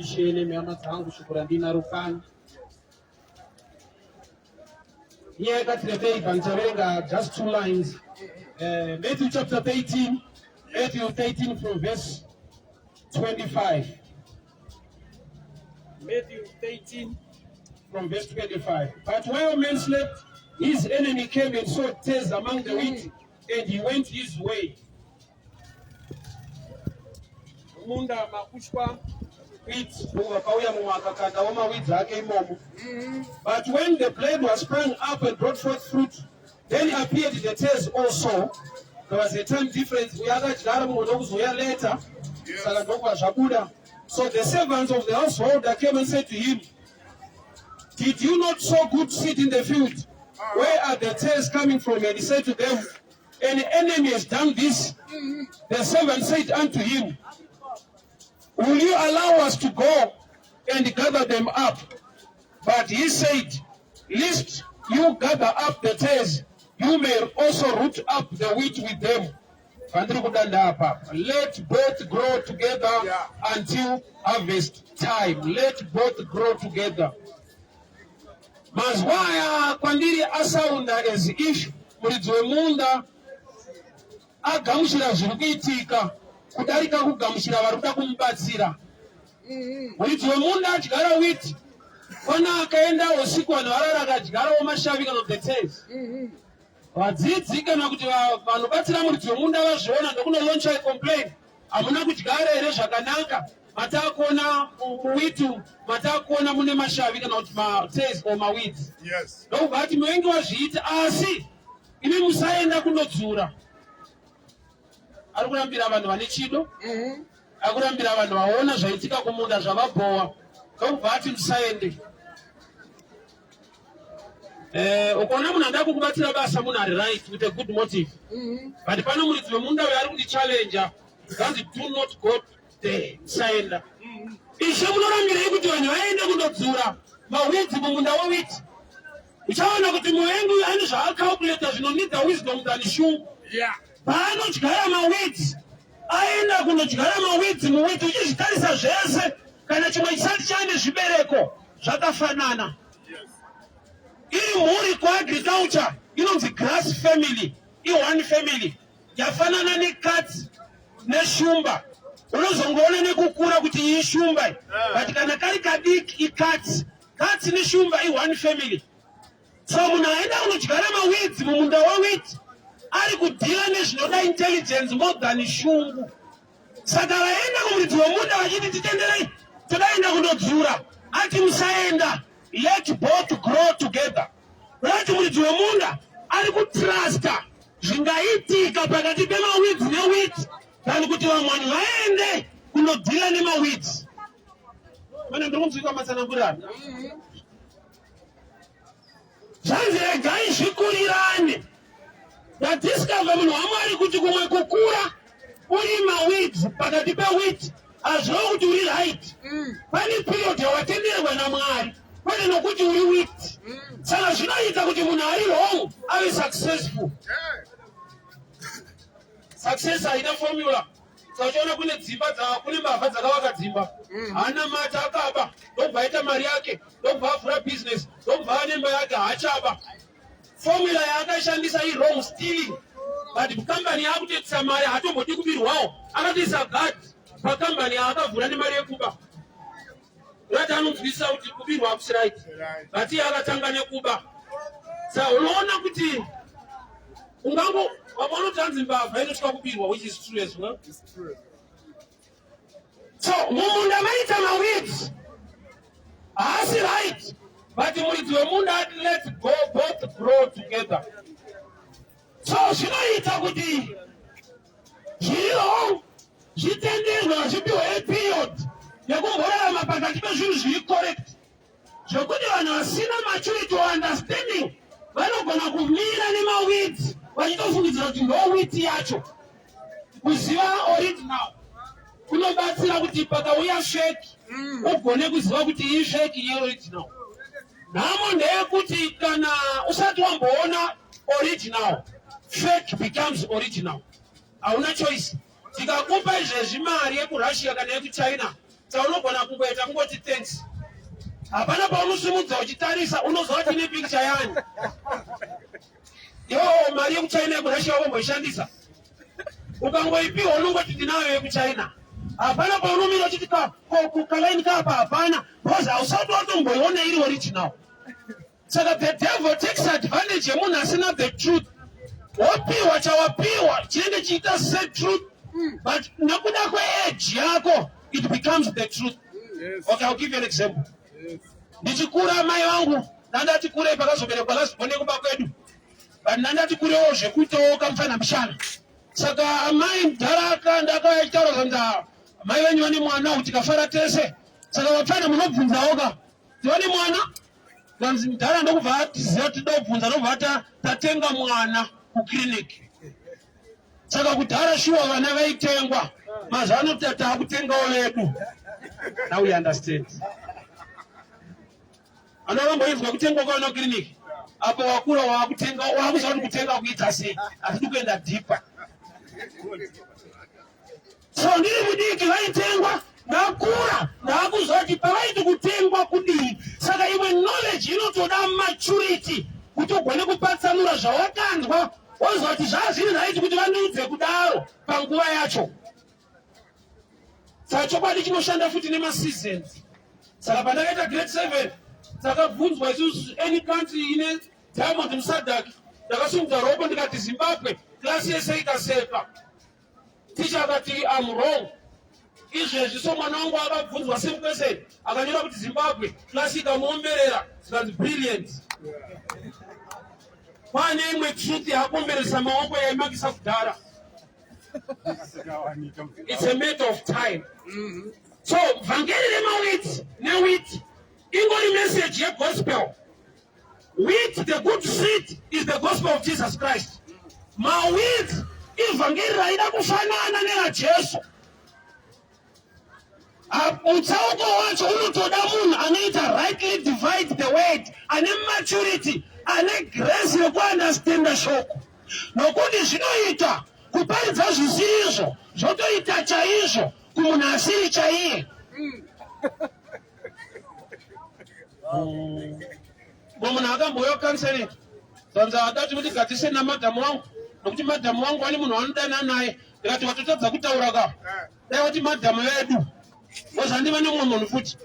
Ndishere nemi hama dzangu shoko randinaro pano. Nyaya yakati rebei pandichaverenga just two lines. Matthew chapter 13, Matthew 13 from verse 25. Matthew 13 from verse 25. But while men slept, his enemy came and sowed tares among the wheat, and he went his way. Munda makushwa wheat, ndobva pauya mumwe akakandawo maweeds ake imomo. But when the blade was sprung up and brought forth fruit, then appeared the tares also. There was a time difference. Uyo akadyara mumwe ndokuzouya later, saka ndokubva zvabuda. So the servants of the householder came and said to him, Did you not sow good seed in the field? Where are the tares coming from? And he said to them, An enemy has done this. The servant said unto him, Will you allow us to go and gather them up? But he said, Lest you gather up the tares, you may also root up the wheat with them. Pandiri kudanda apa. Let both grow together until harvest time. Let both grow together. Mazwa aya kwandiri asounda as if muridzi wemunda agamuchira zviri kuitika kudarika kugamuchira vari kuda kumubatsira. Muridzi wemunda adyara wheat, kwana akaenda usiku vanhu varara akadyarawo mashavi kana the tares. Vadzidzi kana kuti vanobatsira muridzi wemunda vazviona ndokunolauncha complain. Hamuna kudyara here zvakanaka? Matakuona muwheat, matakuona mune mashavi kana kuti matares or maweeds. Ndokubva ati muvengi wazviita, asi imi musaenda kundodzura. Ari kurambira vanhu vane chido, ari kurambira vanhu vaona zvaitika kumunda zvavabhowa, ndokubva ati musaende. Ukaona munhu anoda kukubatsira basa, munhu ari right with a good motive, but pano muridzi wemunda uyo ari kundichallenja, zvanzi do not go there, musaenda. Ishe, munorambirei kuti vanhu vaende kundodzura maweeds mumunda wewheat? Uchaona kuti muvengi uyu ane zvaacalculata zvinonida wisdom than shungu. Paanodyara maweeds, aenda kunodyara maweeds muwheat, uchizvitarisa zvese, kana chimwe chisati chaane zvibereko, zvakafanana. Iri mhuri kuagriculture inonzi grass family, i-one family yafanana nekatsi neshumba. Unozongoona nekukura kuti iyi shumba, but kana kari kadiki ikatsi. Katsi neshumba i-one family. So munhu aenda kunodyara maweeds mumunda wewheat ari kudeala nezvinoda intelligence more than shungu. Saka vaenda kumuridzi wemunda vachiti titenderei todaenda kundodzura, ati musaenda, let both grow together. Rati muridzi wemunda ari kutrusta zvingaitika pakati pemaweeds newheat than kuti vamwe vanhu vaende kunodeala nemaweeds. Mana ndiri kunzwika matsanangurano? Zvanzi regai zvikurirane. Ndadiscover, munhu waMwari, kuti kumwe kukura uri maweeds pakati pewheat hazvirevo kuti uri right. Pane period yawatenderwa naMwari, kwete nokuti uri wheat. Saka zvinoita kuti munhu ari wrong ave successful. Success haina formula. Saka uchiona kune dzimba, kune mbavha dzakavaka dzimba, haana mata, akaba ndokubva aita mari yake, ndokubva avhura business, ndokubva ane imba yake, haachaba. Formula yaakashandisa iwrong, stealing, but kambani yaakutoitisa mari, haatombodi kubirwawo. Akatoisa guard pakambani yaakavhura nemari yekuba. Urati anonzwisisa kuti kubirwa hakusi right, but iye akatanga nekuba. Sa unoona kuti ungango vamwe vanoti hanzi mbavha inotya kubirwa, which is true as well. It's true. So mumunda maita maweeds, haasi right, but muridzi wemunda ati let's go both grow together. So zvinoita kuti zviri wrong zvitenderwe, zvipiwe period yekumborarama pakati pezvinhu zviri correct, zvekuti vanhu vasina maturity or understanding vanogona kumira nemaweeds vachitofungidzira kuti ndo wheat yacho. Kuziva original kunobatsira kuti pakauya fake ugone kuziva kuti iyi fake, iyi original. Nhamo ndeyekuti kana usati wamboona original, fake becomes original, hauna choice. Tikakupa izvezvi mari yekuRussia kana yekuChina. Chaunogona kungoita kungoti thanks. Hapana paunosimudza uchitarisa unoziva kuti ine picture yani. Yo mari yekuChina yekuRussia wakamboishandisa. Ukangoipiwa unongoti ndinayo yekuChina. Hapana paunomira uchiti ka kalaini kapa hapana because hausati watomboiona iri original. Saka the devil takes advantage yemunhu asina the truth. Wopiwa chawapiwa chinenge chiita se truth but nekuda kweage yako it becomes the truth. Yes. Okay, I'll give you an example. Yes. Ndichikura mai vangu ndandati kurei pakazoberekwa last born kumba kwedu. But ndandati kurewo zvekuitawo kamufana mushana. Saka amai mudharaka ndakaitaura zvanzi mai venyu vane mwana uyu tikafara tese. Saka vapfana munobvunzawo ka. Vane mwana? Kanzi mudhara ndokubva atiziva kuti tobvunza ndobva tatenga mwana kukiriniki. Saka kudhara shuwa vana vaitengwa. Mazuva ano taakutengawo vedu. Now we understand. Ana vamboinzwa kutengwa kwavana kukiriniki. Apo wakura wakutenga wakuziva kuti kutenga kuita sei. Hatidi kuenda deeper. So ndiri mudiki vaitengwa ndakura ndakuziva kuti pavaiti kutengwa kudii. Saka imwe knowledge inotoda maturity kuti ugone kupatsanura zvawakanzwa woziva kuti zvazviri right kuti vandiudze kudaro panguva yacho. Saka chokwadi chinoshanda futi nemaseasons. Saka pandakaita grade 7 takabvunzwa isusu any country ine diamond muSADC, ndakasimudza ruoko ndikati Zimbabwe, class yese ikaseka. Ticha akati I'm wrong. Izvezvi so mwana wangu akabvunzwa same question akanyora kuti Zimbabwe, class ikamuomberera zikanzi brilliant. Pane imwe truth yakomberesa maoko yaimakisa kudhara. It's a matter of time. So vhangeri remaweeds newheat ingori message yegospel. Wheat, the good seed, is the gospel of Jesus Christ. Maweeds ivhangeri raida kufanana neraJesu. Mutsauko wacho unotoda munhu anoita rightly divide the word, ane maturity, ane grace yekuunderstanda shoko. Nokuti zvinoita kuparidza zvisizvo zvotoita chaizvo kumunhu asiri chaiye. Munhu akambouya kucounseling zanzi adati kuti gadzise namadhamu wangu nokuti madhamu wangu vane munhu wanodana naye. Ndikati watotadza kutaura ka, dai wati madhamu vedu wazandiva nemumwe munhu futi.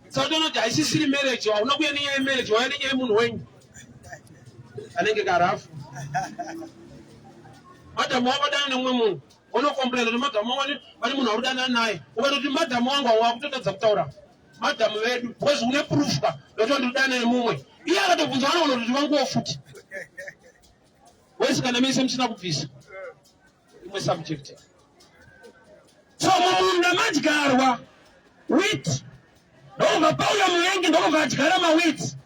Saka tonoti haisisiri marriage, hauna kuya nenyaya yemarriage, wauya nenyaya yemunhu wenyu anenge karafu. Madhamu wako adana nemumwe munhu, unocomplaina kuti madhamu wangu vane munhu audana naye. Ukatoti madhamu wangu wakutotadza kutaura madhamu vedu because une proof ka ndoto ndidana nemumwe. Iye akatobvunza vanoona kuti vanguwo futi wese kana mese musina kubvisa imwe subject. So mumunda madyarwa wheat, ndokubva pauya muvengi ndokubva adyara maweeds.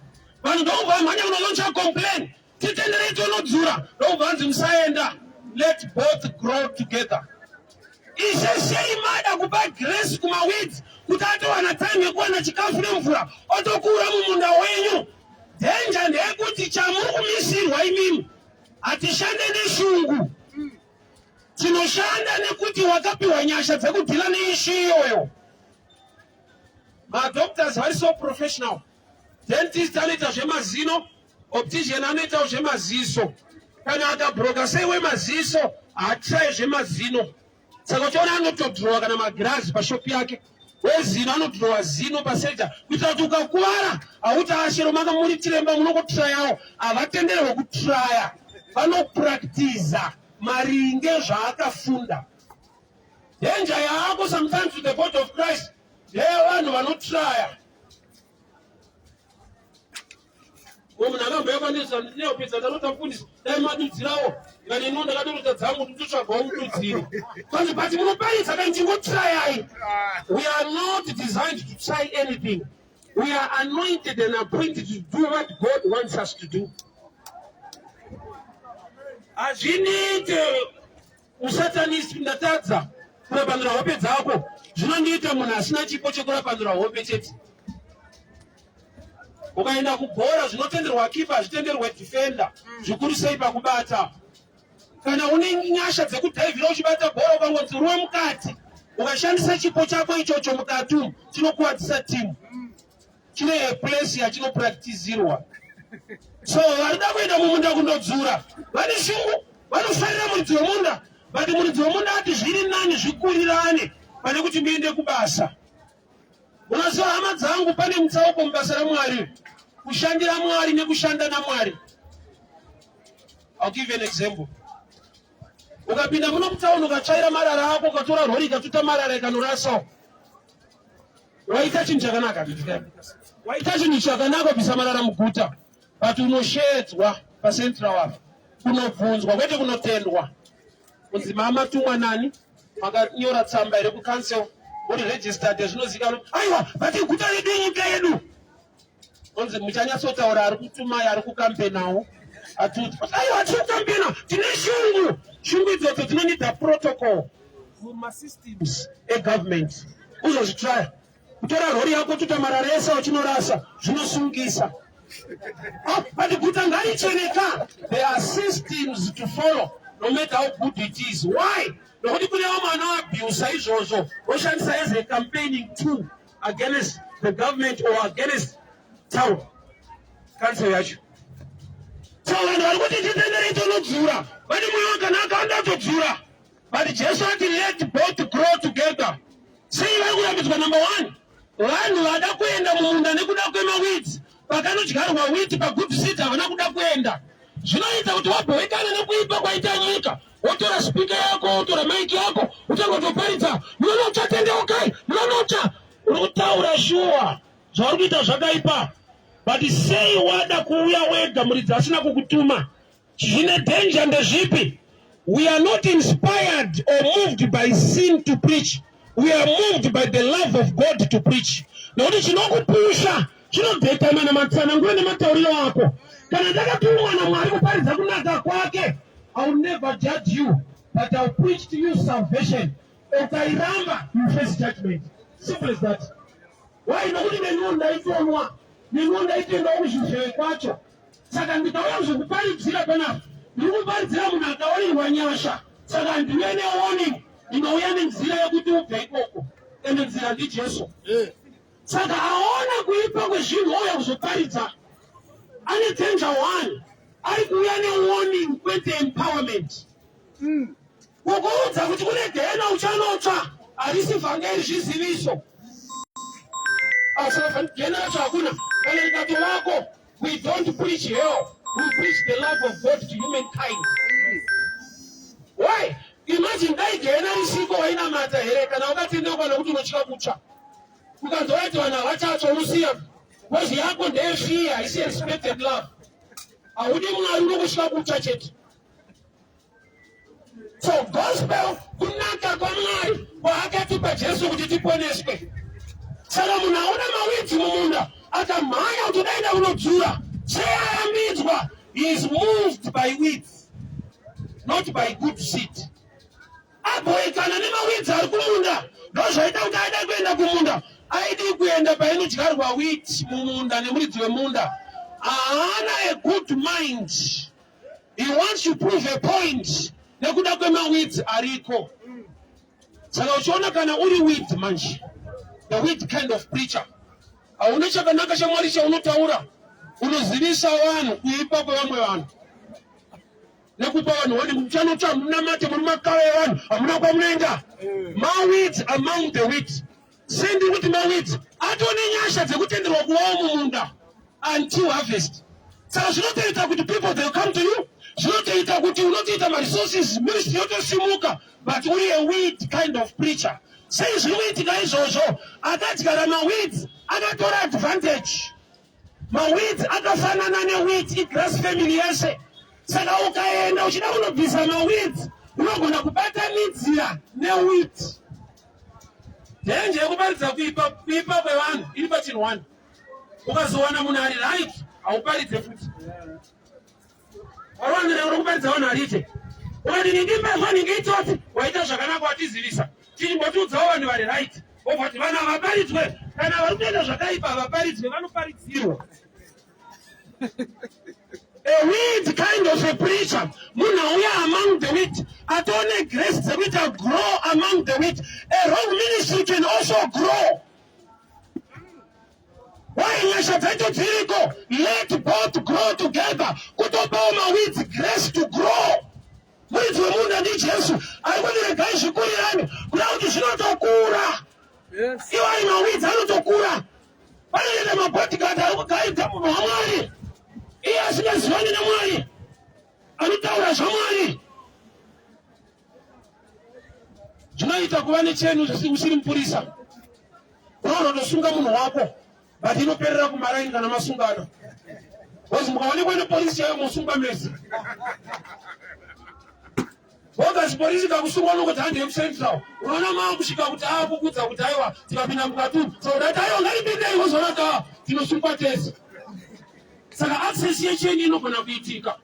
Vanhu ndokubva vamhanya kunolauncha complain, titenderei tonodzura. Ndokubva vanzi musaenda, let both grow together. Ishe sei mada kupa grace kumaweeds kuti atowana time yekuwana chikafu nemvura otokura mumunda wenyu? Danger ndeyekuti chamuri kumisirwa imimi, hatishande neshungu, tinoshanda nekuti wakapiwa nyasha dzekudeala neissue iyoyo. Madoctors vari so professional. Dentist anoita zvemazino, optician anoitawo zvemaziso. Kana akabroka sei wemaziso haatrai zvemazino. Saka uchiona anotodhirowa kana magirazi pashop yake. Wezino anodhirowa zino paseja kuitira kuti ukakuvara hauti ashero manga muri chiremba munongotrayawo. Havatenderwe kutraya, vanopraktiza maringe zvaakafunda. Danger yaako sometimes to the body of Christ ndeyevanhu vanotraya. Munhu akambouya kwandiri ndinopedza ndarota mufundisi, dai madudzirawo. Ndikati ino ndakatorota dzangu nditotsvagawo mududziri. Kwanzi but munoparidza kai ndingotrayai. We are not designed to try anything. We are anointed and appointed to do what God wants us to do. Hazviniite usatanist ndatadza kurapanura hope dzako zvinondiita munhu asina chipo chekurapanura hope chete. Ukaenda kubhora zvinotenderwa keeper hazvitenderwe defender, zvikuru sei pakubata. Kana une nyasha dzekudhaivhira uchibata bhora ukangonzi ruwa mukati. Ukashandisa chipo chako ichocho mukati umu, chinokuwadzisa timu. Chine place yachinopractisirwa. So varida kuenda mumunda kundodzura vane shungu, vanofarira muridzi wemunda, but muridzi wemunda ati zviri nani zvikurirane pane kuti ndiende kubasa. Unoziva hama dzangu, pane mutsauko mubasa raMwari, kushandira Mwari nekushanda naMwari. I'll give you an example. Ukapinda muno mutauni, ukatsvaira marara ako, ukatora rori ikatuta marara ikanorasawo, waita chinhu chakanaka, waita chinhu chakanaka kubvisa marara muguta, but unoshedzwa paCentral apo kunobvunzwa, kwete kunotendwa, kunzi mama tumwa nani, makanyora tsamba here kucouncil, uri registered, zvinozivikanwa? Aiwa, but guta redu, inyika yedu. Onzi muchanyatsotaura ari kutumai, ari kukampenawo. Aiwa, tiri kukampena, tine shungu. Shungu idzodzo dzinonida protocol mumasystems egovernment. Uzozvitraya kutora rori yako, tuta marara ese uchinorasa, zvinosungisa. Ah, but guta ngaricheneka. There are systems to follow, no matter how good it is. Why? Nokuti kune vamwe vanoabusa izvozvo, voshandisa as a campaigning tool against the government or against town council yacho. So vanhu vari kuti titenderei tonodzura, vane mwoyo wakanaka, vanoda but Jesu ati let both grow together. Sei vari kurambidzwa? Number one, vanhu vada kuenda mumunda nekuda kwemaweeds. Pakanodyarwa wheat, pagood seed, havana kuda kuenda. Zvinoita kuti wabhowekana nekuipa kwaita nyika, wotora speaker yako, wotora mic yako, utangotoparidza, "Munonotsva, tendeukai, munonotsva." Uri kutaura shuwa, zvauri kuita zvakaipa, but sei wada kuuya wega, muridzi asina kukutuma? Zvine danger ndezvipi? We are not inspired or moved by sin to preach. We are moved by the love of God to preach, nokuti chinokupusha chinodhetamana matsananguro nematauriro ako. Kana ndakatumwa naMwari kuparidza kunaka kwake, I will never judge you, but I will preach to you salvation. Ukairamba, you face judgment. Simple as that. Why? Nokuti neniwo ndaitonwa, neniwo ndaitendawo kuzvizveve kwacho. Saka ndikauya kuzokuparidzira panapa, ndiri kuparidzira munhu akawarirwa nyasha. Saka handiuye newarning, ndinouya nenzira yekuti ubve ikoko, ende nzira ndiJesu. Saka aona kuipa kwezvinhu, ouya kuzoparidza, ane danger one: ari kuuya newarning, kwete empowerment. Kukuudza kuti kune gehena, uchanotsva, harisi vhangeri, zviziviso. Asi gehena racho hakuna kana rikatovako. We don't preach hell, we preach the love of God to humankind. Why? Imagine dai gehena risiko, wainamata here kana wakatendeuka nokuti unotya kutsva? Ukanzwa waiti vanhu havachatsva, unosiya kozi yako ndeyefear, haisi respected love. Haudi Mwari, unongotya kutsva chete. So gospel kunaka kwaMwari kwaakatipa Jesu kuti tiponeswe. Saka munhu aona maweeds mumunda, akamhanya kuti daida kunodzura, searambidzwa. He is moved by weeds, not by good seed. Abhoikana nemaweeds ari kumunda, ndozvaita kuti aida kuenda kumunda. Aidi kuenda painodyarwa wheat mumunda nemuridzi wemunda. Haana a good mind. He wants to prove a point nekuda kwemaweeds ariko. Saka uchiona kana uri weed manje, the weed kind of preacher, hauna chakanaka chaMwari chaunotaura. Unozivisa vanhu kuipa kwevamwe vanhu nekupa vanhu wani muchanotsva, munamate, muri makava evanhu, hamuna kwamunoenda. Maweeds among the wheat. Sendi kuti maweeds atone nyasha dzekutenderwa kuvawo mumunda until harvest. Saka zvinotoita kuti people, they come to you. Zvinotoita kuti unotoita maresources, ministry yotosimuka, but uri a weed kind of preacher. Sei zviri kuitika izvozvo? Akadyara maweeds akatora advantage. Maweeds akafanana newheat, igrass family yese. Saka ukaenda uchida kunobvisa maweeds, unogona kubatanidzira newheat. Danger yekuparidza kuipa kwevanhu iri pachinhu one: ukazowana munhu ari right, hauparidze futi. Waruwanira uri kuparidza vanhu ariite, ukati nindimba nhinge itsotsi, waita zvakanaka watizivisa, tichimbotiudzawo vanhu vari right. Obva kuti vanhu havaparidzwe. Kana vari kuita zvakaipa, havaparidzwe, vanoparidzirwa. A weed kind of a preacher, munhu auya among the wheat, atone grace dzekuita grow among the wheat. A wrong ministry can also grow. Why nyasha dzacho dziriko? Let both grow together. Kutopawo maweeds grace to grow. Muridzi wemunda ndiJesu ari kuti regai zvikurirane, kuda kuti zvinotokura. Iwo ari maweeds anotokura. Vanoita mabodyguard ari kugaidha munhu waMwari, iye asingazivani naMwari, anotaura zvaMwari. Zvinoita kuva nechenu usiri mupurisa, unotosunga munhu wako, but inoperera kumaraini kana masungana, because mukaonekwa nepolisi chaiyo mosungwa mese. Bogas polisi kakusungwa nokuti handi yekucentral, unoona maa kusvika kuti aakukudza kuti aiwa tikapinda mukati umu, so dati aiwa ngaripindei, wozoona ka tinosungwa tese. Saka access yecheni inogona kuitika.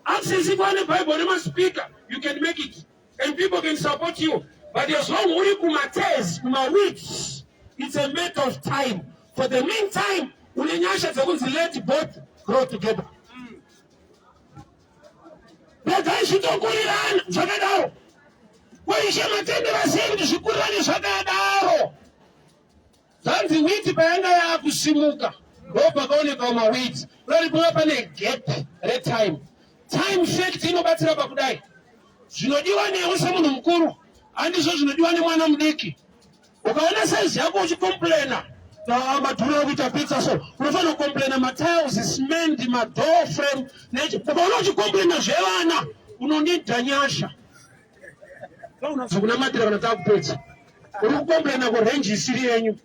Access ikuva neBible nemaspeaker, you can make it and people can support you, but as long uri kumatares, kumaweeds, it's a matter of time. For the meantime une nyasha dzekunzi let both grow together. Regai zvitokurirana zvakadaro. Kwaishe matendera sei kuti zvikurirane zvakadaro? Zvanzi wheat payanga yakusimuka ndo pakaonekawo maweeds. Rari kuva pane gap retime. Time fact inobatsira pakudai. Zvinodiwa newe semunhu mukuru handizvo zvinodiwa nemwana mudiki. Ukaona size yako uchicomplaina madhuri akuita pizza, so unofanira kucomplaina matiles, cement, madoor frame. Ukaona uchicomplaina zvevana, unonida nyasha zokunamatira. Kana takupedza, uri kucomplaina kurange isiri yenyu.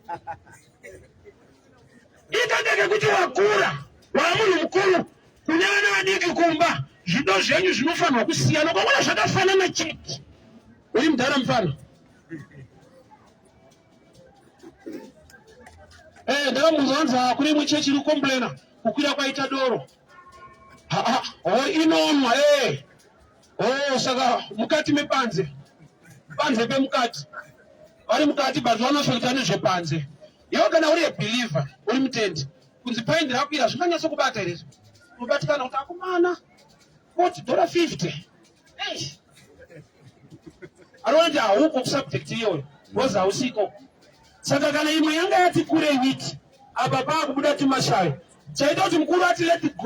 Ikanga kekuti wakura, waa munhu mukuru, kune vana vadiki kumba, zvido zvenyu zvinofanirwa kusiyana. Ukaona zvakafanana chete, uri mudhara mufana. Ndakambozanza kune imwe chechi iri kucomplaina kukwira kwaita doro. O inonwa o saka mukati mepanze, panze pemukati, vari mukati, but vanosoita nezvepanze. Iwe kana uri abeliever, uri mutendi, kunzi paindi rakwira zvinganyatso kubata here? Unobatikana kuti akomana, $40, 50. Anoona kuti hauko kusubject iyoyo because hausiko. Saka kana imwe yanga yati kure wheat, apa paakubuda tumashayo, chaita kuti mukuru ati let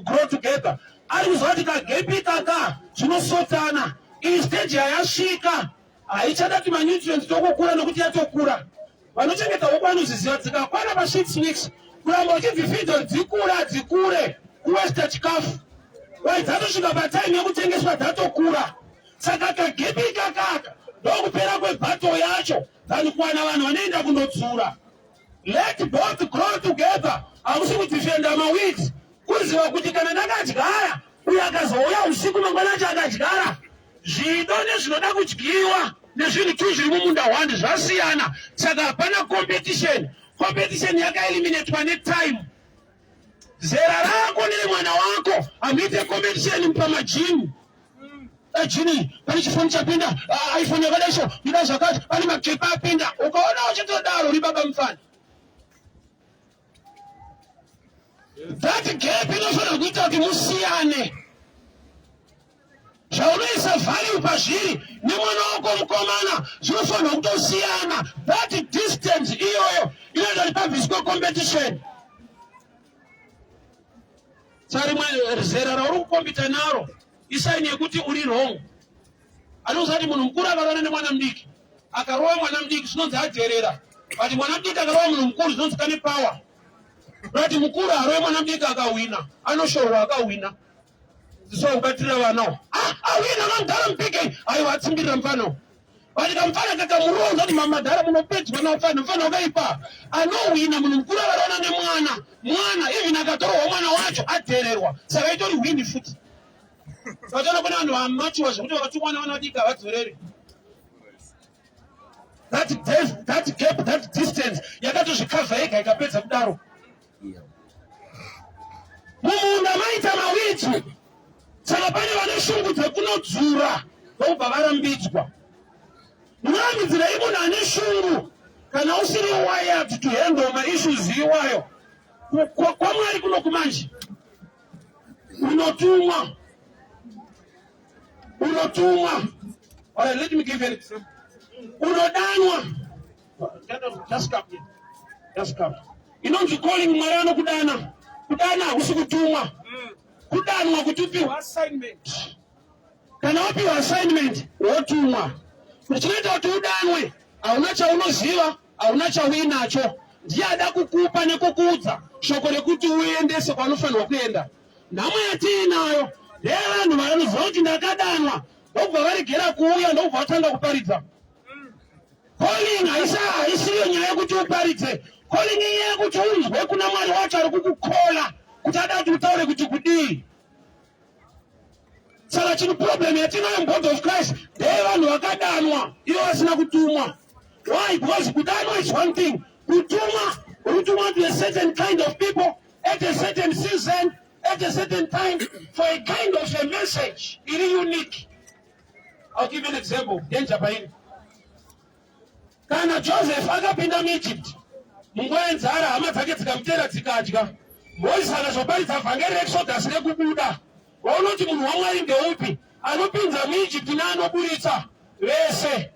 grow together, ari kuziva kuti kagap kaka zvinosotana. Iyi stage yayasvika haichada kuti manutrients tokukura nokuti yatokura. Vanochengeta huku vanozviziva, dzikakwana pa6 weeks, kuramba uchidzifidza dzikura dzikure kuwaster chikafu. Wai dzatosvika patime yekutengeswa, dzatokura. Saka kagap kakaka ndokupera kwebattle yacho than kuwana vanhu vanoenda kundodzura. Let both grow together. Hakusi kudefenda maweeds, kuziva kuti kana ndakadyara, uyo akazouya usiku mangwana acho akadyara, zvido nezvinoda kudyiwa nezvinhu tu zviri mumunda hwandi zvasiyana. Saka hapana competition. Competition yakaeliminatwa netime. Zera rako neremwana wako hamuite competition pamajini. Ajini pane chifoni chapinda, iPhone yakadai, so ndoda zvakati, pane makepa apinda. Ukaona uchitodaro, uri baba mufana. That gap inofanira kuita kuti musiyane. Zvaunoisa value pazviri nemwana wako mukomana zvinofanira kutosiyana. That distance iyoyo inoita kuti pabviswe competition. Saka rimwe zera rauri kucompeta naro isign yekuti uri wrong. Anozati munhu mukuru akarwana nemwana mudiki, akarova mwana mudiki zvinonzi adherera, but mwana mudiki akarova munhu mukuru zvinonzi kane power. But mukuru harove mwana mudiki akahwina, anoshorwa akahwina. So kubatirira vanawo, ah, ahwina vamudhara mupikei, aiwa atsimbirira mufana. But kamufana kakamuronza kuti mamadhara munopedzwa naufana, mufana wakaipa. Anohwina munhu mukuru akarona nemwana mwana, even akatorwa mwana wacho adhererwa, saka itori win futi. Saka kune vanhu vamachiwa zvekuti vakatumwa nevana vadiki havadzoreri. That death, that gap, that distance yakatozvicover yega ikapedza kudaro. Mumunda maita maweeds, saka pane vane shungu dzekunodzura, vobva varambidzwa. Munorambidzirei munhu ane shungu kana usiri wired to handle maissues iwayo? KwaMwari kuno kumanje. Unotumwa, unotumwa. All right, let me give you an example. Unodanwa. Just come here. Just come. Inonzi calling. Mwari anokudana. Kudana hakusi kutumwa. Kudanwa kuti upiwe assignment. Kana wapiwa assignment, wotumwa. Kuti chinoita kuti udanwe, hauna chaunoziva, hauna chauinacho. Ndiye ada kukupa nekukuudza shoko rekuti uendese kwaunofanirwa kuenda. Nhamo yatiinayo ndeyevanhu vanoziva kuti ndakadanwa, ndokubva varegera kuuya, ndokubva vatanga kuparidza. Calling haisiyo nyaya yekuti uparidze. Calling inyaya yekuti unzwe kuna Mwari wacho ari kukucalla kuti ada kuti utaure kuti kudii. Saka chinhu, problem yatinayo mubody of Christ ndeyevanhu vakadanwa ivo vasina kutumwa. Why? Because kudanwa is one thing, kutumwa, urutumwa to a certain kind of people at a certain season, at a certain time, for a kind of a message iri unique. I'll give you an example. Danger paini. Kana Joseph akapinda muEgypt munguva yenzara, hama dzake dzikamutera, dzikadya. Moses akazoparidza vhangeri reExodus, rekubuda. Waunoti munhu waMwari ndeupi anopinza muEgypt neanoburitsa vese?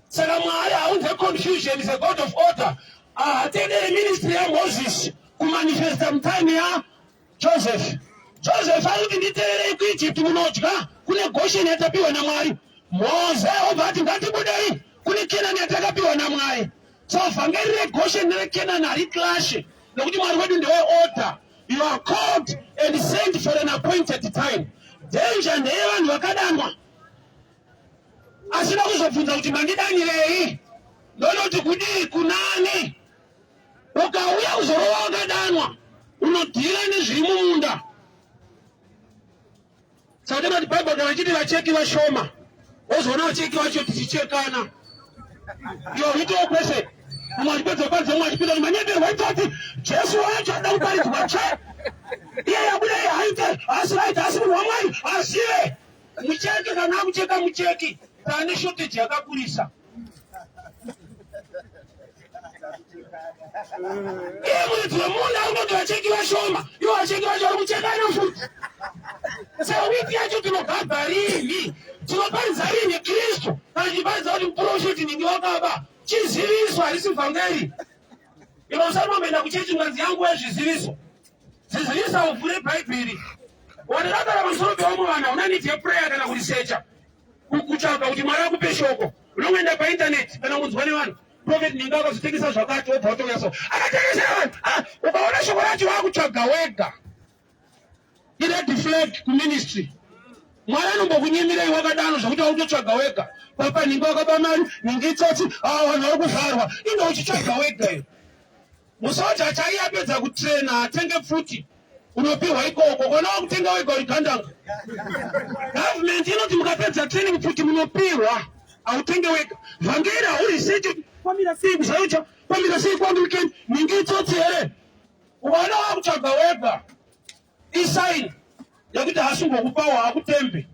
Saka Mwari haunze confusion, is a God of order. Haatenderi ministry yaMoses kumanifesta mutime yaJoseph. Joseph ari kuti, "Nditeverei kuEgypt, munodya, kune Goshen yatapiwa naMwari." Mose obva ati, "Ngatibudei, kune Kenani yatakapiwa naMwari." So vhangeri reGoshen nereKenani hariclashe, nekuti Mwari wedu ndeweorder. You are called and sent for an appointed time. Danger ndeyevanhu vakadanwa asina kuzobvunza kuti, "Mandidanirei? Ndonoti kudii kunani?" Ukauya kuzorova wakadanwa, unodeala nezviri mumunda. Saka tinoti Bhaibheri kana chiti vacheki vashoma, wozoona vacheki vacho tichichekana. Iyo ritual question, mumwe achipedza panze, mumwe achipinda kuti manyeberwa itoti Jesu wacho ada kuparidzwa che iye yabuda iye haite, haasi right, haasi munhu waMwari, azive mucheki. Kana akucheka mucheki, taane shortage yakakurisa. Iye muridzi wemunda unoti vacheki vashoma, ivo vacheki vacho vari kuchekana futi. Saka wheat yacho tinobhabha rini? Tinoparidza rini Kristu? Kana tichiparidza kuti muprofiti ningi wakaba, chiziviso harisi vhangeri. Ivo usati mamboenda kuchechi, nganzi yangu yezviziviso. Zviziviso uvhure Bhaibheri wanakagara pamusoro pevamwe vanhu. Hauna need yeprayer kana kuresearcha, kutsvaga kuti Mwari akupe shoko. Unongoenda paintaneti kana kunzwa nevanhu, prophet ninga akazotengesa zvakati, wobva watouya so akatengesera vanhu. Ah, ukaona shoko racho wakutsvaga wega, ired flag kuministry. Mwari anombokunyimirei wakadano zvokuti wautotsvaga wega? Papa ninga wakaba mari, ninga itsotsi, ah, vanhu vari kuvharwa, inge uchitsvaga wega. Iyo musoja chaiye apedza kutraina atenge pfuti, unopiwa ikoko. Kona wakutenga wega uri gandanga. Government inoti mukapedza training, pfuti munopiwa, hautenge wega. Vhangeri hauresearchi, kwamira sei kuZAOGA, kwamira sei kuAnglican, ningi itsotsi here? Ukaona wakutsvaga wega, isign yekuti hasungokupawo, hakutembe.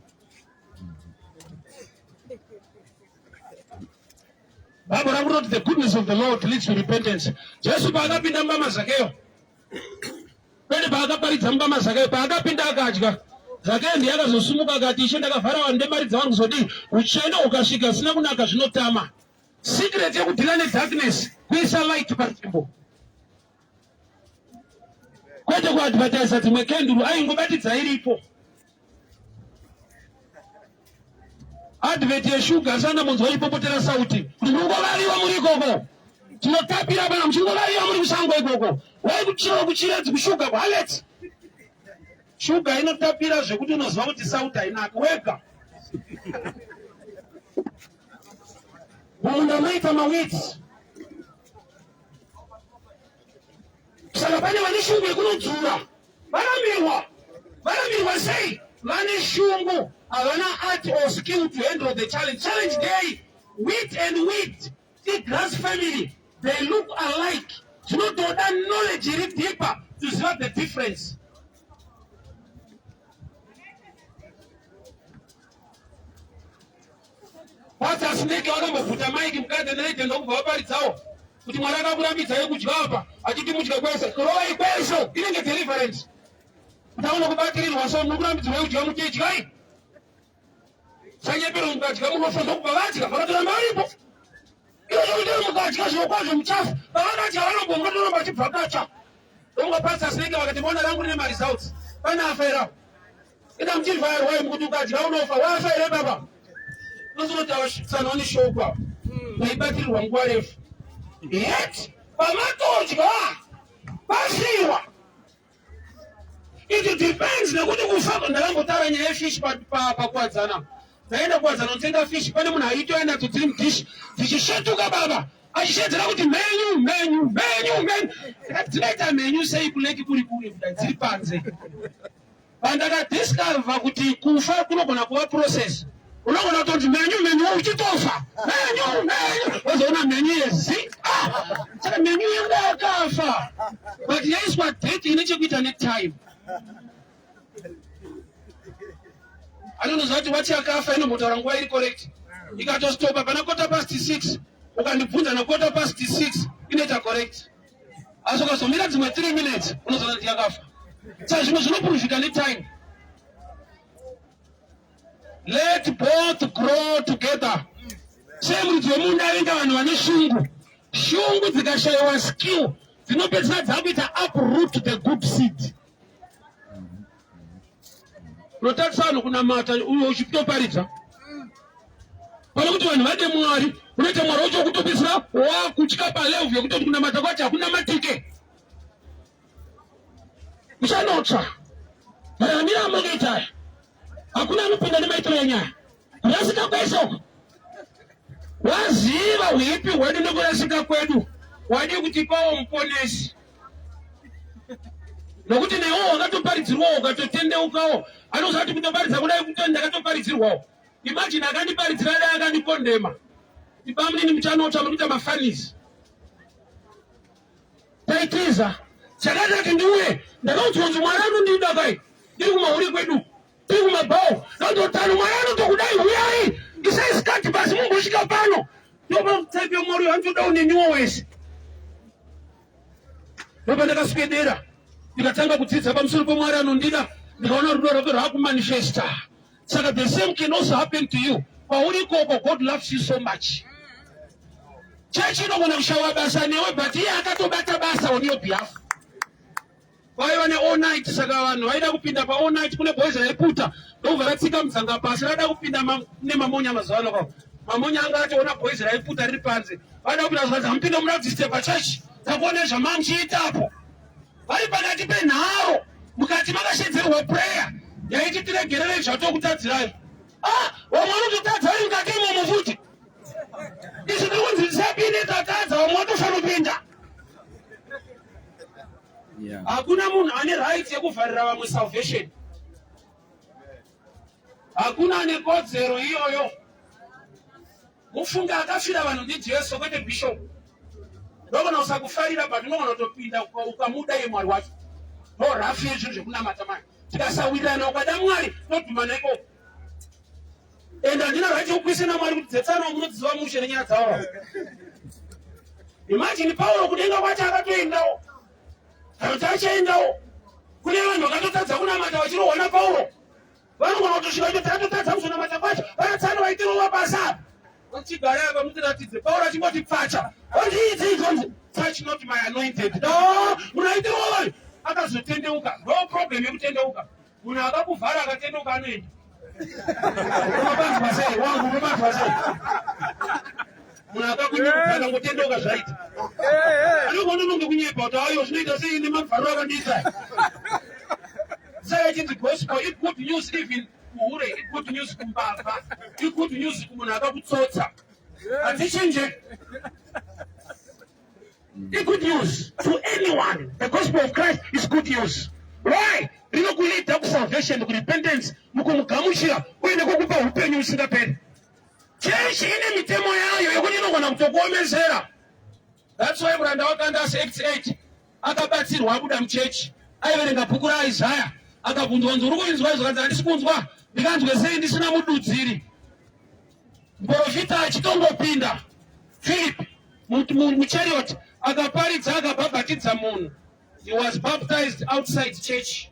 Bible rangu rinoti, "The goodness of the Lord leads to repentance." Jesu paakapinda mumba maZakeyo, kwete paakaparidza mumba maZakeyo, paakapinda akadya, Zakeyo ndiye akazosumuka akati, "Ishe, ndakavhara vanhu ndemari dzavanhu kuzodii." Uchene ukasvika zvisina kunaka zvinotama. Secret yekudeala nedarkness kuisa light panzvimbo, kwete kuadvertisa dzimwe kenduru. Aingobatidza iripo advert yeshuga, sana munzwa ipopotera sauti kuti mungovariwa muri ikoko, tinotapira pana muchingovariwa muri kusango ikoko. Wai kuchiro kuChiredzi kushuga kuhalet, shuga inotapira zvekuti unoziva kuti sauti hainaka wega. Mumunda maita maweeds, saka pane vane shungu yekunodzura. Varamirwa, varamirwa sei? Vane shungu, havana art or skill to handle the challenge. Challenge day, wheat and weed igrass family, they look alike. Zvinotoda knowledge iri deeper to ziva the difference. Pastor Snake vakambobvuta mic mukadzi neide, ndokubva vaparidzawo kuti Mwari akakurambidzai kudya apa, achiti mudye kwese, rovai kwese, inenge deliverance. Mutaona kubatirirwa so mukurambidzirwa kudya muti idyai. Sanyepero mukadya munofa ndokubva vadya vakatoramba varipo. Izvo zvekuti mukadya zviro kwazvo muchafa pavakadya vanobva mukatoramba vachibvakacha. Donga pastor Snake vakati bona rangu rine maresults. Pane afa here apo? Ida muchivhairwa mukuti ukadya unofa. Wafa here baba? Unozonotaura neshoko apo. Ndaibatirirwa nguva refu. Yet pamatodya pafiwa. It depends nekuti kufa ndakambotaura nyaya yefish pakuwadzana. Taenda kuwadzana kutenga fish pane munhu aitoenda nadzo dziri mudish dzichisvetuka baba achishedzera kuti mhenyu mhenyu mhenyu mhenyu. Ndikati dzinoita mhenyu sei kuleki kuri kure kudai dziri panze. Pandakadiscover kuti kufa kunogona kuva process. Unogona kutoti mhenyu mhenyu uchitofa mhenyu mhenyu wozoona mhenyu yezi ah! Saka mhenyu yengu yakafa but yaiswa date ine chekuita netime. Anonoziva kuti wati yakafa inombotaura nguva iri correct. Ikatostopa pana 6:15 ukandibvunza na 6:15 inoita correct. Asi ukazomira dzimwe 3 minutes unozoona kuti yakafa. Saka zvimwe zvinopuruzvika netime. Let both grow together. Sei muridzi wemunda avenga vanhu vane shungu? Shungu dzikashayiwa skill dzinopedzisira dzakuita uproot the good seed. Unotarisa vanhu kunamata uyo uchitoparidza pane kuti vanhu vade Mwari, unoita Mwari wacho wekutopedzisira wakutya palevel yekutoti kunamata kwacho hakunamatike. Muchanotsva mararamiro amunoita aya, hakuna anopinda nemaitiro enyaya. Kurasika kwese uku waziva huipi hwedu nekurasika kwedu, wadii kutipawo muponesi? Nokuti newo wakatoparidzirwawo ukatotendeukawo, anozati kutoparidza kudai kuto ndakatoparidzirwawo. Imagine akandiparidzira dai akandikondema. Ibamunini muchanotsva mukuita mafanisi. Taitiza chakaita kuti ndiuye ndakaudzwa kunzi Mwari anondida kai ndiri kumahuri kwedu tiri kumabhawo ndototano Mwari anotokudai huyai isai sikati pasi mumbosvika pano ndopatype yamwari uyo anotoda uneniwo wese ndopa ndakaswedera ndikatanga kudzidza pamusoro pemwari anondida ndikaona rudo rwake rwakumanifesta. Saka the same can also happen to you kwauri ikoko. God loves you so much. Chechi inogona kushawa basa newe but iye akatobata basa on your behalf. Kwaiva ne all night, saka vanhu vaida kupinda pa all night. Kune boys raiputa ndokubva ratsika mudzanga pasi rada kupinda nemamonya mazuva ano kwavo mamonya anga atoona boys raiputa riri panze vaida kupinda zvikanzi hamupinde muradziste pachechi takuona zvamanchiitapo. Vari pakati penharo mukati makashedzerwa prayer yaiti tiregerere zvatokutadzirai. Ah, vamwe vanototadza vari mukati imomo futi. Izvi tiri kunzi tisapinde tatadza, vamwe vatofanopinda. Hakuna munhu ane right yekuvharira vamwe salvation. Hakuna ane kodzero iyoyo. Mufunge akafira vanhu ndiJesu kwete bishop. Ndogona kusakufarira but unogona kutopinda ukamuda iye Mwari wacho. Ndo rafu yezvinhu zvekunamata manje. Tikasawirirana ukada Mwari todhumana ikoko. And handina right yekukwisa naMwari kuti dzetsana munodziziva mushe nenyaya dzavo. Imagine Pauro kudenga kwacho akatoendawo. Kana kuti achaendawo. Kune vanhu vakatotadza kunamata vachirohwa naPauro. Vanogona kutosvika kuti tatotadza kuzonamata kwacho. Vanatsano vaitirova basa apa. Vachigara apa mutiratidze. Pauro achingoti pfacha. Vandiidzi idzonzi touch not my anointed. No, munhu aitirova vanhu. Akazotendeuka. No problem yekutendeuka. Munhu akakuvhara akatendeuka anoenda. Unopanzwa sei? Wangu unopanzwa sei? Munhu akakunyepa akangotendeuka zvaita. Anogona unonge kunyepa kuti ayo zvinoita sei nemavharo akandiisa. Saka ichinzi gospel i good news even kuhure, i good news kumbavha, i good news kumunhu akakutsotsa. Hadzichinje. I good news to anyone. The gospel of Christ is good news. Why? Rinokuleada kusalvation, kurepentance, mukumugamuchira uye nekukupa upenyu usingaperi. Chechi ine mitemo yayo yekuti inogona kutokuomesera. That's why muranda waKandasi Acts 8 akabatsirwa abuda muchechi. Aiverenga bhuku raIsaya akabvunzwa kunzi uri kuinzwa izvo, kanzi handisi kunzwa, ndikanzwe sei ndisina mududziri. Muprofita achitongopinda Philip muchariot akaparidza akabhabhatidza munhu. He was baptized outside church.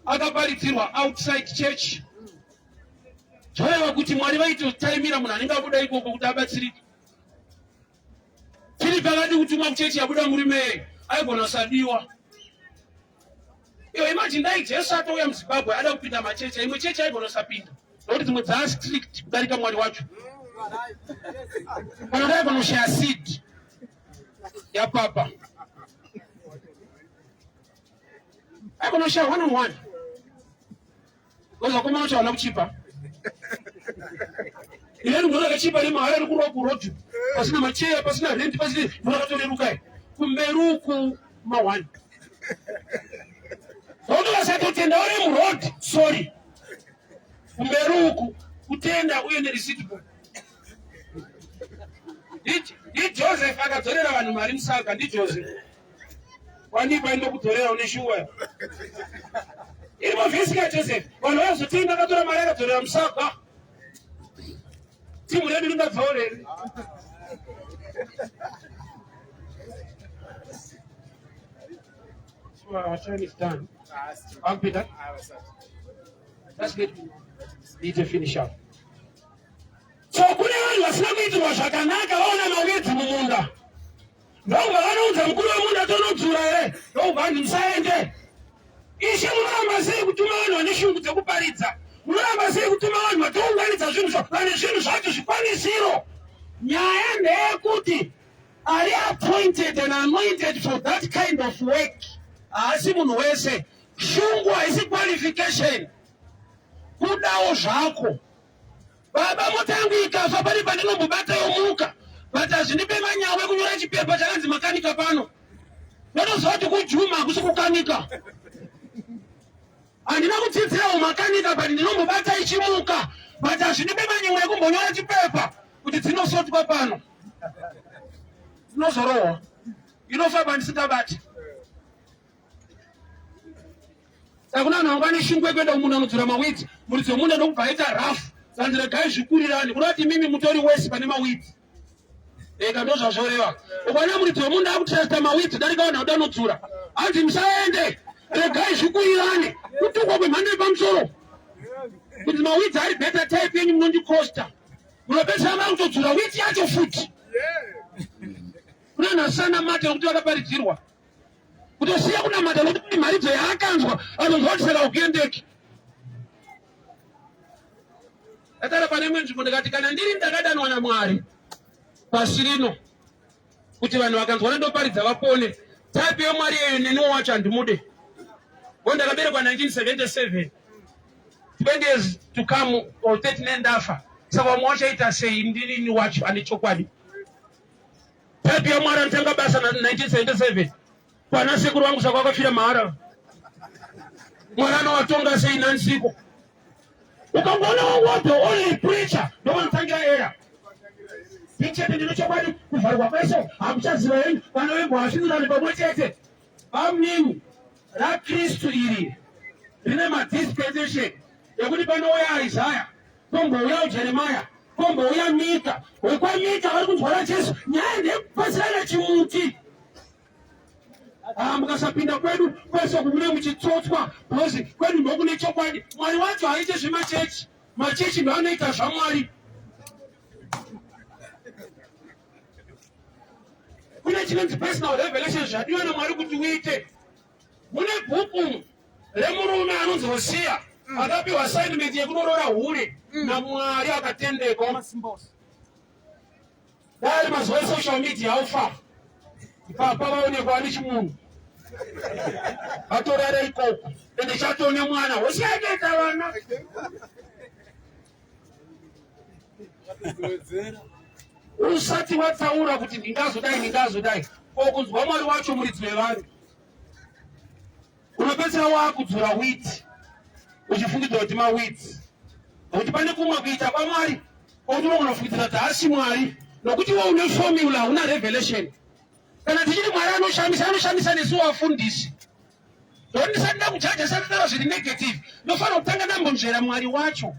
Akaparidzirwa outside church. Zvoreva kuti Mwari vaitotaimira munhu anenge abuda ikoko kuti abatsirike. Filipi akati kutumwa kuchechi yabuda murume aigona kusadiwa. Iyo imagine dai Jesu atouya muZimbabwe ada kupinda machechi, imwe chechi aigona kusapinda nokuti dzimwe dzaa strict kudarika Mwari wacho. Kana dai aigona kushaya seed yapapa aigona kushaya one on one. Vakomana vacho havana kuchipa. Ireni munhu akachipa nemahara ari kurwa kuroad pasina macheya pasina rent pasina munhu akatoreruka kumberi uku ma1 Vakuti vasatotenda vari muroad sorry kumberi uku kutenda uye nereceipt book. NdiJoseph akadzorera vanhu mari musaga ndiJoseph. Wandipa indokudzorera une shuwa. Iri mavhesi ka Joseph. Vanhu vazotenda akatora mari akadzorera musaga. Timu redu ringadzorere. So our time is done. I'm Peter. Let's get need to finish up. So kune vanhu vasina kuitirwa zvakanaka vaona mawedzi mumunda. Ndobva vanoudza mukuru wemunda tonodzura here? Ndobva vanhu musaende. Ishe munoramba sei kutuma vanhu vane shungu dzekuparidza? Munoramba sei kutuma vanhu vatounganidza zvinhu zva vane zvinhu zvacho zvikwanisiro? Nyaya ndeyekuti ari appointed and anointed for that kind of work haasi munhu wese. Shungu haisi qualification. Kudawo zvako. Baba mota yangu ikafa pane pandinombobata yomuka but hazvindipe manyawo ekunyora chipepa chakanzi makanika pano. Ndotoziva kuti kujuma hakusi kukanika. Handina kudzidzira umakanika but ndinombobata ichimuka but hazvindipe manyawo ekumbonyora chipepa kuti dzinosotwa pano. Dzinozorohwa. Inofamba ndisingabati. Saka kuna vanhu vanga vane shungu yekuenda kumunda unodzura mawidzi, muridzi wemunda ndokubva aita rafu. Zanzi regai zvikurirane, kuda kuti mimi mutori wese pane mawidzi. Eka ndozvazvoreva. Ukaona muridzi wemunda akutesta mawidzi darika vanhu vauda unodzura. Hanzi musaende, regai zvikurirane. Kutukwa kwemhando yepamusoro. Kuti mawidzi ari better type yenyu munondikosta. Munopedzisira makutodzura witi yacho futi. Kuna vanhu vasina mate nokuti vakaparidzirwa. Kutosiya kunamata nokuti kune mharidzo yaakanzwa anonzwa kuti saka ukuendeki. Ndakataura pane imwe nzvimbo ndikati kana ndiri ndakadanwa naMwari pasi rino kuti vanhu vakanzwa ndoparidza vapone type yemwari iyoyo neniwo wacho handimude. Ngo ndakaberekwa 1977 20 years to come or 39 ndafa saka vamwe wachaita sei ndirini wacho ane chokwadi. Type yaMwari anotanga basa na 1977 kwana sekuru vangu saka vakafira mahara. Mwari anovatonga sei nansiko? Ukangoona wangu the only preacher ndovanotangira era. Ndichete ndine chokwadi kuvharwa kwese hamuchaziva henyu vana vembwa vasvinurani pamwe chete. Bamnini raKristu iri rine madispensation ekuti panouya Isaya kombouya Jeremiah kombouya Mika wekwaMika vari kunzwa raJesu nyaya ndeyekupasirana chimuti Ah, mukasapinda kwedu kwese kune muchitsotswa because kwedu ndokune chokwadi mwari wacho haaite zvemachechi machechi ndoanoita zvamwari kune chinonzi personal revelation zvadiwa namwari kuti uite mune bhuku remurume anonzi Hosiya akapiwa assignment yekunoroora hure naMwari akatendekwa. Dai ari mazuva esocial media aufa ipapa vaonekwa vane chimunhu vatorara ikoko ende chatone mwana Hosiya akaita vana usati wataura kuti ndingazodai ndingazodai ko kunzwa Mwari wacho muridzi wevanhu Unopedzisira wakudzura wheat uchifungidzira kuti mawheat, nokuti pane kumwe kuita kwaMwari kwakuti unogona kufungidzira kuti haasi Mwari, nokuti iwe une formula, hauna revelation. Kana tichiti Mwari anoshamisa, anoshamisa nesu wafundisi. Nokuti ndisati ndakujaja, ndisati ndataura zviri negative, ndofanira kutanga ndambonzvera Mwari wacho.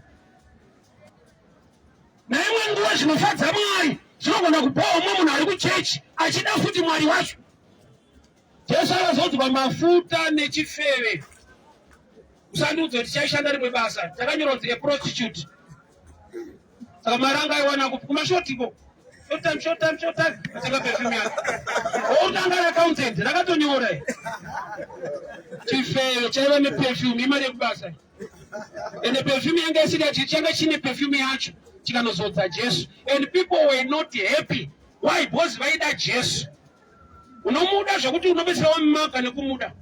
Naimwe nguva zvinofadza Mwari zvinogona kupawo umwe munhu ari kuchechi achida futi Mwari wacho. Jesu akazodzwa mafuta nechifeve. Usandiudze kuti chaishanda rimwe basa. Chakanyorwa kunzi a prostitute. Saka mari anga aiwana kupi? Kumashotiko. Short time, short time, short time. Atenga perfume yake. Outi anga ari accountant, rakatonyora. Chifeyo chaiva neperfume, imari yekubasa. Ende perfume yanga isiri yacho, changa chine perfume yacho chikanozodza Jesu. And people were not happy. Why? Because vaida Jesu. Unomuda zvekuti unopedzisira wamumaka nekumuda.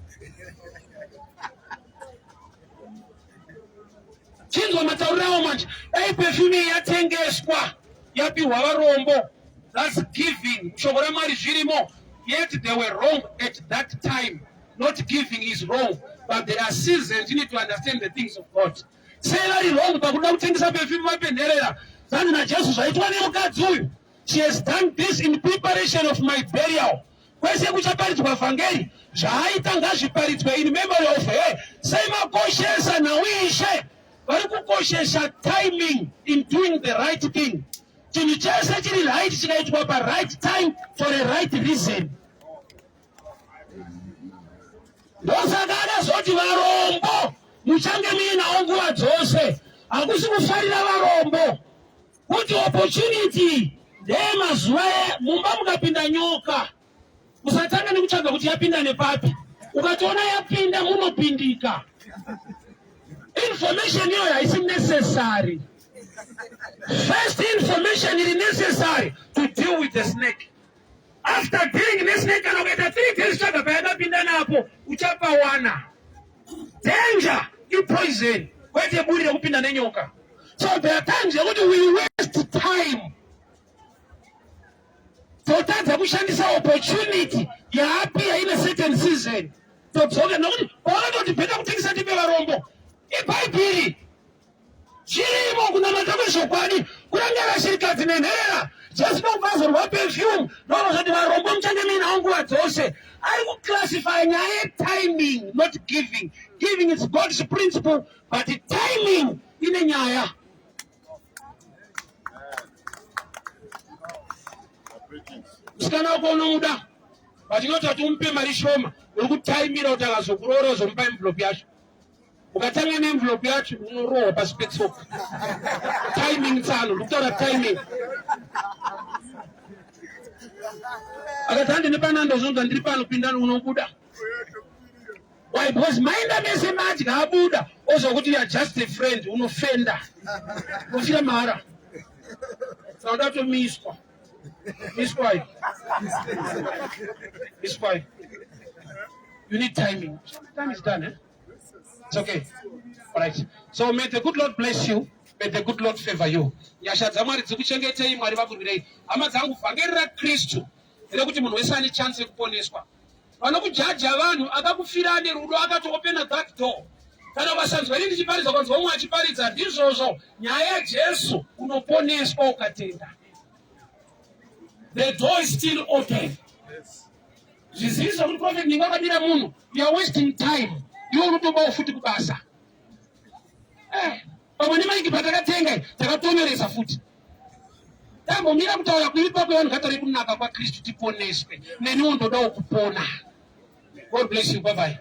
Chinzwa matauriro awo manje. Dai perfume iyi yatengeswa yapihwa varombo. That's giving. Shoko raMwari zvirimo. Yet they were wrong at that time. Not giving is wrong. But there are seasons you need to understand the things of God. Sei vari wrong pakuda kutengesa perfume vape nherera? Zvanzi naJesu zvaitwa nemukadzi uyu. She has done this in preparation of my burial. Kwese kuchaparidzwa vhangeri zvaaita ngazviparidzwe in memory of her. Sei makoshesa nhau ishe vari kukoshesha timing in doing the right thing. Chinhu chese chiri right chikaitwa pa right time for a right reason. Ndosaka akazoti varombo muchange muinawo nguva dzose. Hakusi kufarira varombo. Kuti opportunity ndeyemazuva mumba mukapinda nyoka usatanga nekutsvaga kuti yapinda nepapi ukatoona yapinda munopindika information iyoyo haisi necessary first information iri necessary to deal with the snake after dealing nesnake kana ukaita 3 days tsvaga payakapinda napo uchapawana Danger ipoison kwete buri rekupinda nenyoka. So there are times yekuti we waste time totadza kushandisa opportunity yaapiya in a certain season todzoka nokuti pavanototi bheta kutengesa tipe varombo ibhaibheri Chirimo kunamata kwezvokwadi kurangarira shirikadzi nenherera. Jesu ndokubva azorwa perfume ndokuzoti varombo muchange muinawo nguva dzose. Ari kuclassify nyaya yetiming not giving. Giving is God's principle but timing ine nyaya. Musikana wako unomuda but not kuti umupe mari shoma uri kutaimira kuti akazokuroora uzomupa envelope yacho. Ukatanga neenvelope yacho unorohwa pasi petsoka. Timing tsano, ndikutaura timing. Akati hande nepanando zvonzwa ndiri pano pinda unobuda. Why? Because mainda mese madya abuda ozwa kuti you are just a friend unofenda. Unofira mahara. Saka ndatomiswa. Miswa. Miswa. You need timing. Time is done, eh? It's okay. All right. So may the good Lord bless you. May the good Lord favor you. Nyasha dzaMwari dzikuchengetei, Mwari vakurwirei. Hama dzangu, vhangeri raKristu rekuti munhu wese ane chance yekuponeswa. Vanokujaja vanhu akakufira ane rudo akatoopena that door. Kana ukasanzwa ini ndichiparidza ukanzwa umwe achiparidza ndizvozvo. Nyaya yaJesu unoponeswa ukatenda. The door is still open. Zviziviso kuti prophet ndinga akabira munhu, you are wasting time. Iwe unotobawo futi kubasa. Eh, pamwe nemaiki patakatenga takatonyoresa futi. Tambomira kutaura kuipa kwevanhu ngataure kunaka kwaKristu tiponeswe. Neniwo ndodawo kupona. God bless you. Bye bye.